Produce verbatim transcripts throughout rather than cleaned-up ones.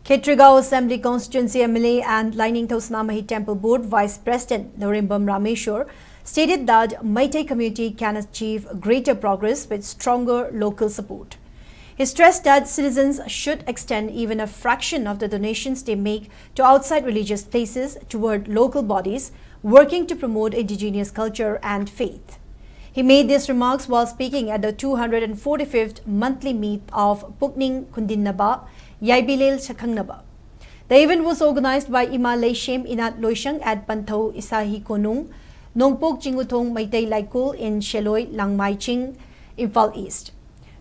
Khetrigao Assembly Constituency M L A and Lainingthou Sanamahi Temple Board Vice President Lorembam Rameshwar stated that Meitei community can achieve greater progress with stronger local support. He stressed that citizens should extend even a fraction of the donations they make to outside religious places toward local bodies working to promote indigenous culture and faith. He made these remarks while speaking at the two hundred forty-fifth monthly meet of Pukning Khundinnaba, Yaibelel Shakhangnaba. The event was organized by Ima Leishem Inat Loishang at Panthou Isahi Konung, Nongpok Chinguthong Meitei Laikul in Sheloi Langmai Ching, Imphal East.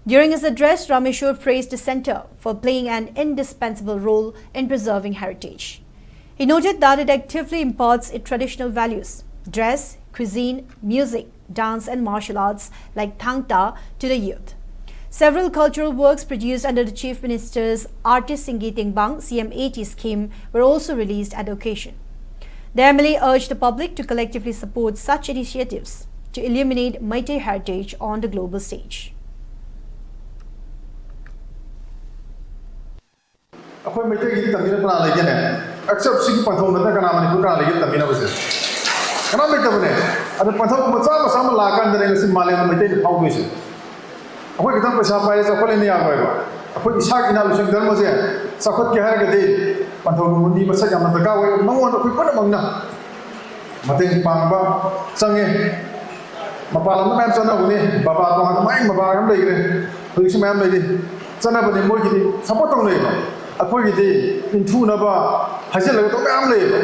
During his address, Rameshwar praised the center for playing an indispensable role in preserving heritage. He noted that it actively imparts its traditional values, dress, cuisine, music, dance, and martial arts like Thangta to the youth. Several cultural works produced under the Chief Minister's Artist Singye Tengbang C M A T scheme were also released at the occasion. The M L A urged the public to collectively support such initiatives to illuminate Meitei heritage on the global stage. ꯑꯩꯈꯣꯏ ꯃꯩꯇꯩꯒꯤꯗꯤ ꯇꯝꯕꯤꯅꯕ ꯀꯅꯥ ꯂꯩꯒꯦꯅꯦ? Accept ꯁꯤꯒꯤ ꯄꯟꯊꯧ ꯅꯠꯇꯅ ꯀꯅꯥ ꯃꯅꯤꯄꯨꯔ ꯀꯅꯥ ꯂꯩꯒꯦ ꯇꯝꯕꯤꯅꯕꯁꯦ? ꯀꯅꯥꯝ ꯂꯩꯇꯕꯅꯦ꯫ ꯑꯗꯣ ꯄꯟꯊꯧ ꯃꯆꯥ ꯃꯆꯥ ꯑꯃ ꯂꯥꯛꯑꯀꯥꯟꯗꯅꯦ ꯉꯁꯤ ꯃꯥꯂꯦꯝꯗ ꯃꯩꯇꯩꯅ ꯐꯥꯎꯗꯣꯏꯁꯦ꯫ ꯑꯩꯈꯣꯏ ꯈꯤꯇꯪ ꯄꯩꯁꯥ ꯄꯥꯏꯔꯦ ꯆꯥꯎꯈꯠꯂꯦꯅ ꯌꯥꯔꯣꯏꯕ꯫ ꯑꯩꯈꯣꯏ ꯏꯁꯥꯒꯤ ꯏꯅꯥꯠ ꯂꯨꯆꯤꯡ ꯙꯔꯃꯁꯦ ꯆꯥꯎꯈꯠꯀꯦ ꯍꯥꯏꯔꯒꯗꯤ ꯄꯟꯊꯧ ꯂꯣꯟꯕ ꯃꯤ ꯃꯁꯛ ꯌꯥꯝꯅ ꯗꯔꯀꯥꯔ ꯑꯣꯏ꯫ ꯃꯉꯣꯟꯗ ꯑꯩꯈꯣꯏ ꯄꯨꯝꯅꯃꯛꯅ ꯃꯇꯦꯡ ꯄꯥꯡꯕ ꯆꯪꯉꯦ꯫ ꯃꯄꯥꯟ ꯂꯝꯗ ꯃꯌꯥꯝ ꯆꯠꯅꯕꯅꯤ, ꯕꯕꯥ ꯇꯣꯉꯥꯟꯅ ꯃꯥꯏ ꯕꯕꯥ ꯃꯌꯥꯝ ꯂꯩꯈ꯭ꯔꯦ, ꯍꯧꯖꯤꯛꯁꯨ ꯃꯌꯥꯝ ꯂꯩꯔꯤ꯫ ꯆꯠꯅꯕꯅꯤ, ꯃꯣꯏꯒꯤꯗꯤ ꯁꯞꯄꯣꯔꯠ ꯇꯧꯅꯩꯕ꯫ ꯑꯩꯈꯣꯏꯒꯤꯗꯤ ꯏꯟꯊꯨꯅꯕ ꯍꯥꯏꯖꯤꯜꯂꯒ ꯇꯧ ꯃꯌꯥꯝ ꯂꯩꯌꯦꯕ꯫